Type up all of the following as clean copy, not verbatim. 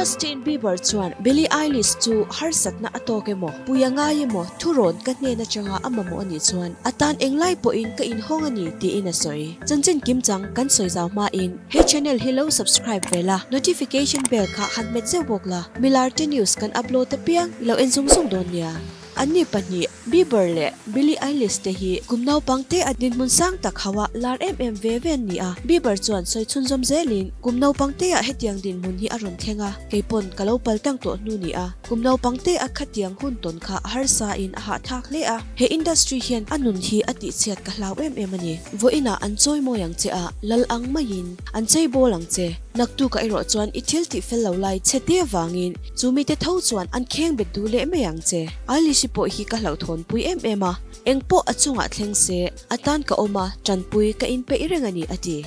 Justin Bieber chuan Billie Eilish chu harsatna a tawk emaw, pui a ngai emaw, thurawn ka hnen atanga a mamawh a nih chuan a tan englai pawhin ka inhawng a ni tiin a sawi. Chanchin kimchang kan sawi zau hmain he channel hi lo subscribe ve la, notification bell kha han hmet zeuh bawk la, milarte news kan upload apiang i lo en zung zung dawn nia. Anni pahnih, Bieber leh Billie Eilish te hi kum naupang te a dinhmun sang tak ho a lar em em ve ve an ni a. Bieber chuan sawi chhunzawm zelin, Kum naupang te ah hetiang dinhmun hi a rawn thleng a, kei pawn ka lo pal tang tawh hnu ni a. Kum naupang te a khatiang hun tawn kha a harsa in a hahthlak hle a. He industry hian a nun hi a tihchhiat ka hlau em em a ni. Vawiinah an chawi mawi ang che a, lal ang maiin an chei bawl ang che. Naktukah erawh chuan i thil tih fel lo lai che te vangin Chu mite tho chuan an kheng bet duh leh mai ang che. Eilish-i pawh hi ka hlauhthawnpui em em a, eng pawh a chungah thleng se, a tan ka awm a, tanpui ka inpeih reng a ni, a ti.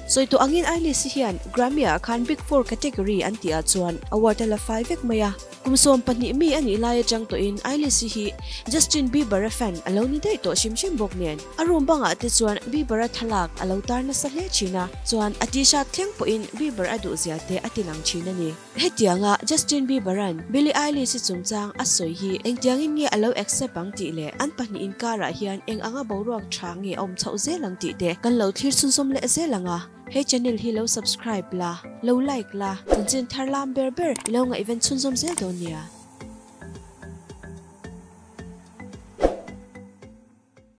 Sawi tawh angin Eilish-i hian Grammy-ah khan Big Four category an tihah chuan award a la fai vek mai a. Kum 12 mi a nih lai atang tawhin Eilish-i hi Justin Bieber-a fan a lo ni daih tawh hrim hrim bawk nen, a room bangah te chuan Bieber-a thlalak a lo tar nasa hle thin a, chuan a t-shirt thleng pawhin Bieber a duhzia te a tilang thin a ni. Hetianga Justin Bieber-a'n Billie Eilish-i chungchang a sawi hi engtiangin nge a lo accept ang tih leh an pahnih inkarah hian eng anga boruak tha nge a awm chhoh zel ang tih te kan lo thlir chhunzawm leh zel ang a. He channel hi lo subscribe la, lo like la, chanchin thar lam ber ber i lo ngaihven chhunzawm zel dawn nia.